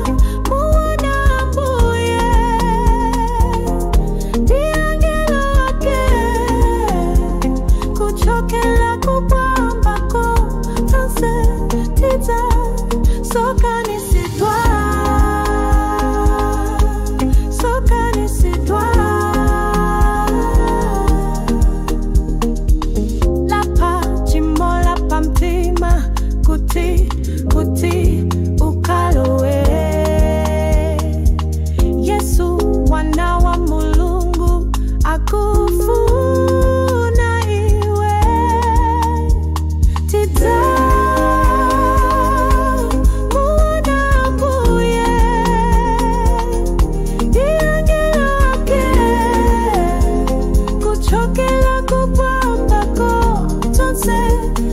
Tidzamuona Ambuye ndi angelo ake, kuchokela kumwambako tonse tidzasonkhanitsidwa, sonkhanitsidwa. Lapa tchimo lapa mtima kuti kuti ukalowe. Yesu mwana wa Mulungu akufuna iwe. Tidzamuona Ambuye ndi angelo ake, kuchokela kumwambako tonse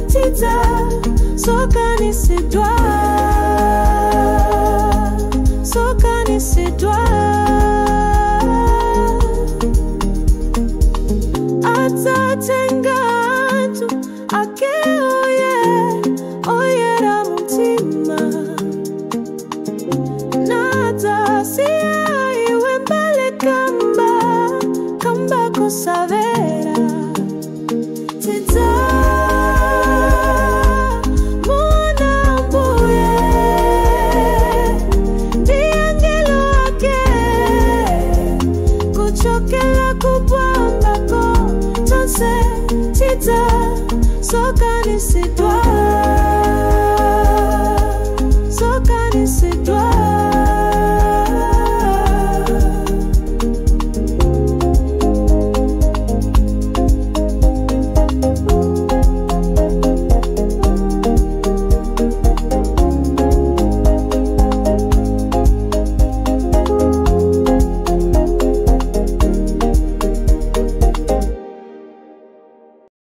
tidzasonkhanitsidwa, sonkhanitsidwa. Adzatenga anthu ake oye oyera mtima, nadzasiya iwe mbale kamba kamba kosamvera. Tidzamuona Ambuye ndi angelo ake, kuchokela kumwambako tonse tidzasonkhanitsidwa.